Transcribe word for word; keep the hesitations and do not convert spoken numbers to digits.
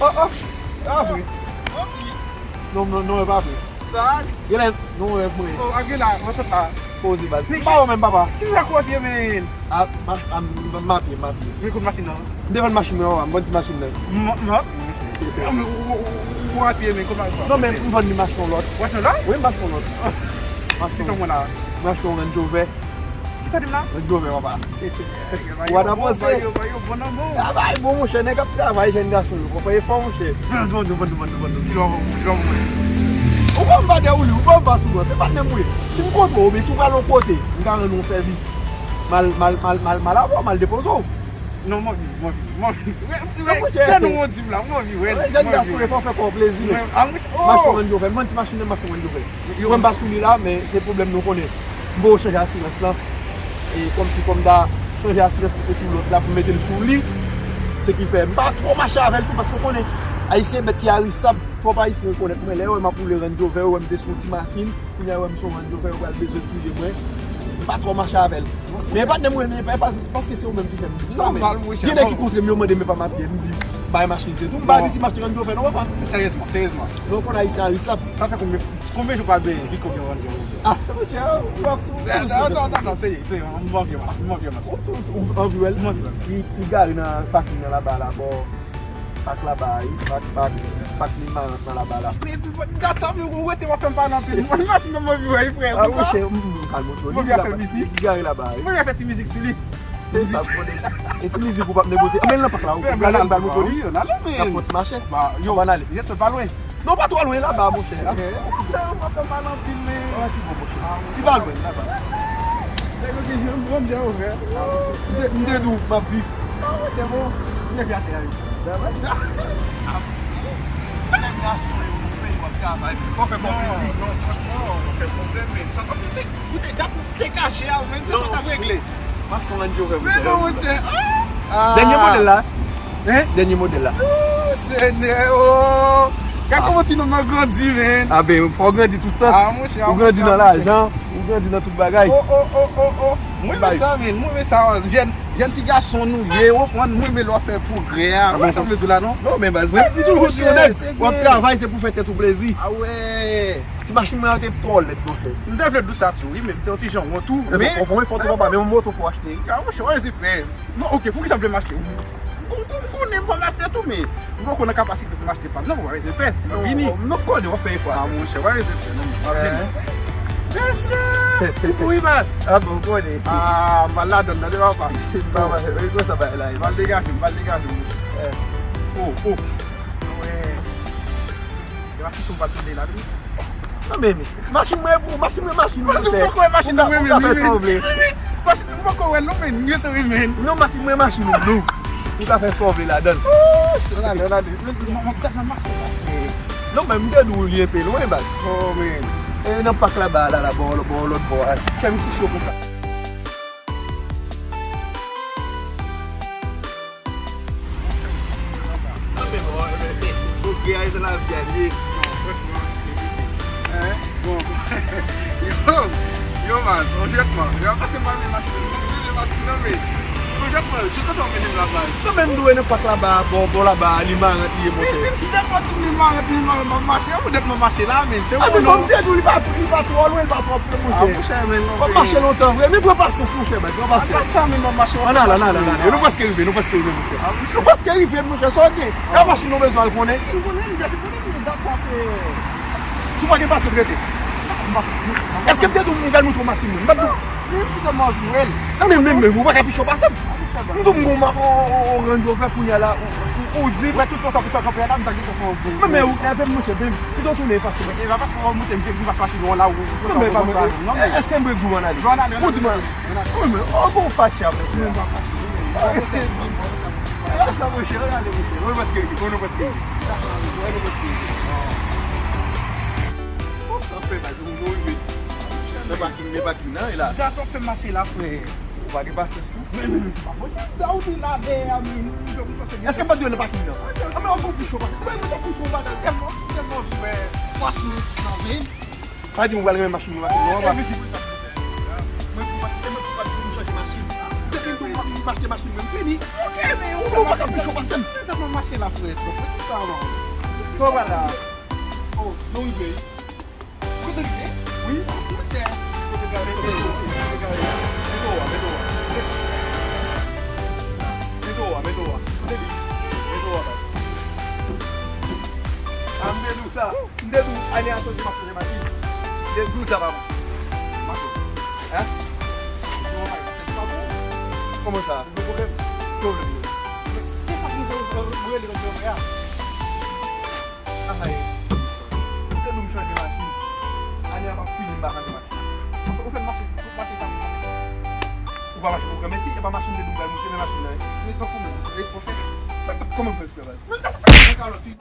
Oh, oh. Ah, vre. Non, non, non, e pa vre. Sa? Genlè, non, rèv mwen. Oh, a gen la, mwen sot la. Poze baz. M pa wè menm, papa. Ki sa kwòfye, men? A, ma, a, m, m a pye, m a pye. Men kote machin nan? M te vann machin mwen, papa. M vann ti machin nan. M, m, m, w, w, w, w a pye, men kote machin nan? Non, men m vann li, m achte yon lòt. W achte yon lòt? Wi, m achte yon lòt. M achte yon, m achte yon Range Rover. Ki sa di m la? Range Rover, papa. Ou pa ta panse? Yo, yo, yo, bon nan bon. Travay bon, monchè, nèg ap travay, jèn gason yo. Konprann efò, monchè. Bon, bon, bon, bon, bon, bon, bon. Ki lò, ki lò, bon. Ou pa m pa dèyè ou li, ou pa m pa sou mwen. Se patnè m ou ye. Si m kontre w, oubyen si w pral yon kote, m ka rann ou yon sèvis. M al, m al, m al, m al, m al avè w, m al depoze w. Non, m anvi, m anvi, m anvi. Wè, wè, fè nou yon di m la, m anvi, wè. Jèn gason, e fò w fè kò w plezi, men. M achte yon Range Rover, m vann ti machin nan, m achte yon Range Rover. Mwen m pa sou li la, men se pwoblèm nou konnen. M voye chanje asirans lan. E kòmsi fò m ta chanje asirans ki te sou lòt la pou mete l sou li. Se ki fè m pa twò mache avè l tou, paske w konnen, Ayisyen bèt ki arisab, twòp Ayisyen rekonèt mwen. Lè yo wè m ap woule Range Rover, yo wè m te sou yon ti machin, kounye a yo wè m sou yon Range Rover, yo pral bezwen touye mwen. M pa twò mache avè l. Men patnè m renmen, pa, pa, paske se yo menm ki fè m di sa, men gen nèg ki kontre m, yo mande m epa m apiye, m di, bay machin, se tou. M pa di si m achte Range Rover, non, papa. Seryezman, seryezman. Non, w konn Ayisyen arisab. Sa fè konbyen, konbyen jou pral benyen, pi konbyen w rann gen ou? Ah, monchè, w ap sou, w ap sou. Non, non, non, non, serye, serye, m anvi wè, m anvi wè. Ou anvi wè l? M anvi wè l. Li, li gare nan pakin nan laba la, bò, pak laba, wi, pak, pak, pak Lil Marant nan laba la. Men, men, dat sa, men, ou rete, w ap fè m pale anpil. Mwen, mwen, mwen, mwen, wi, frè. Ah, monchè, m, m pral montre w. Li gare laba, wi. Li gare laba, wi. Mwen, fè ti mizik sou li. Se sa, m konnen. E ti mizik ou p ap negosye. Men nan pak la, ou prale, m pral montre w li. N ap fè yon ti mache. Ann ale. Ret pa lwen. Non, pa twò lwen laba, monchè. Sa yo pa fè mal anpil, men. Li pa lwen laba. Nèg yo gen jan m pran m dèyè yo, frè. M te, m te di w m ap viv. Non, monchè, bon. M leve atè a, wi. Fò fè bon. Non, non, franchman, fè pwoblèm, men sa t ap fè se, ou te, dat ou te kache a, men se sa w t ap regle. M achte yon Range Rover, monchè. Men non, monchè. Ah! Dènye modèl la. Hein? Dènye modèl la. Oh, Senyè, oh! Gad kòman ti nonm nan grandi, men. Ah, ben, fò w grandi tout sans. Ah, monchè, ou grandi nan lajan, ou grandi nan tout bagay. Oh, oh, oh, oh, oh. Mwen renmen sa, men. Mwen renmen sa. Jèn, jèn ti gason nou ye, ou konprann? Mwen renmen lè w ap fè pwogrè a. Ou konprann sa m vle di w la, non? Non, men baz, se pou toujou di w, nèg, w ap travay, se pou fè tèt ou plezi. Ah, wè. Ti machin mwen an te twò lèd, monchè. M te vle di w sa tou, wi, men m te yon ti jan wont tou, men fò, fò, fò tou, papa, men yon moto fò w achte, wi. Ah, monchè, w a rezipè. Bon, ok, poukisa w vle m achte? M, m, m konnen m pa m achte tou, men m poko nan kapasite pou m achte pa m, non, w a rezipè. M ap vini. Non, m konnen w ap fè efò. Ah, monchè, w a rezipè, non, m ap vini. Mesye! Wi, baz. Ah, bon, m konnen. Ah, m pral ladann, tande, papa. M pral, e konsa bagay la ye. M pral degaje, m pral degaje, monchè. Oh, oh. Wè. E pa kesyon m pral tounen la, wi. Non, men, men, machin mwen pou, machin mwen, machin ou, monchè. Ou ka, ou ka fè sa w vle. Machin ou poko wè non, men, m gentan renmen. Non, machin mwen, machin ou, non. Ou ka fè sa w vle ladann. Ann ale, ann ale. Non, men, m te di w li enpe lwen, baz. Oh, men. E nan pak laba la, la, bò, bò, lòt bò a. Kè m ki cho konsa. Nan men mwen, men, men, bon, gè a se lavi a li ye. Non, franchman, se vre. Hein? Bon. Yo, yo, man, onjètman. Yo, pase m pa men machin, m pa men machin nan men. Onjètman, jis antan w mennen m laba. Nan men m dwe nan pak laba, bò, bò laba, li marant li ye, monchè. Li fin fidèl pa di m li marant, li marant, m ap mache. Ou dèt m ap mache la, men. Se ou non. Ah, men fò m te di w, li pa, li pa twò lwen, li pa twò pre, monchè. Ah, monchè, men non. W ap mache lontan vre, men pran pasyans, monchè, men, pran pasyans. Ann ale, ann ale, ann ale. Nou prèske rive, nou prèske rive, monchè. Nou prèske rive, monchè, sa w gen? E machin nou bezwen al konnen? Si w pa gen pasyans, rete. Èske m te di w m pral montre w machin mwen? M pa t di w. Non, men, men, men, ou pa ka pi cho pase m. M di w m gon ma-, on, on, on Range Rover kounye a la, ou, ou, ou di. Wè, tout tan sa pou fè kanpe a la, m ta gentan fè yon gwo. Men, men, ou nève m, monchè, men, pito tounen efase. E pa paske w ap monte, m te di m pase machin ou la, ou, ou konsa, ou konsa. Non, men, èske m dwe di w ann ale? Ann ale, ann ale. Ou di mwen, ann ale. Wi, men, oh, bon, fache avè m. Mwen pa fache, non, men. E sa, monchè, ann ale, monchè. Mwen prèske rive, mwen prèske rive. Mwen prèske rive. Bon, sa fè mal, nou rive. Nan pakin, nan pakin nan, e la. Gad w ap fè m mache la, frè. Ou pa gen pasyans tou? Men, men, men, se pa posib. Da ou di la dèyè a, men, m, m, m panse gen. Èske m pa t dwe nan pakin nan? Ah, men, ou pi cho, paske mwen, mwen, mwen, mwen, mwen, tèlman, tèlman, frè. Franchman, non, men. Sa di m ou pral renmen machin mwen, machin mwen, papa. E, men, se pou sa, frè. Mwen, pou pa, mwen, pou pa, pou m chanje machin. Depi m tou, m pa, m Mache machin mwen fini. Ok, men ou pa ka pi cho pase m. Ou pa mache la frè, frè, frè, se sa, man. Kòman la? Oh, nou rive. Ou kote rive? Wi. Kote gare, kote gare, kote gare. Mete w a, mete w a. Mete w a, mete w a. Kote li? Mete w a, baz. A, m te di w sa. M te di w, ane a soti m ap chanje machin. M te di w sa, papa. Mato. Hein? Kòman sa? Gen pwoblèm? Gen pwoblèm. Se sa ki fè w rele mwen a. Sa sa ye? M te di w m chanje machin. Ane a m ap fini m pa chanje machin. Ou fè m mache, mache sa. Ou pa mache pou granmesi, e pa machin de nou pral moute, men machin nan. Men tankou mwen, ou fè respè. Kòman fè respè, baz? Men sa fè mwen kalòt, wi.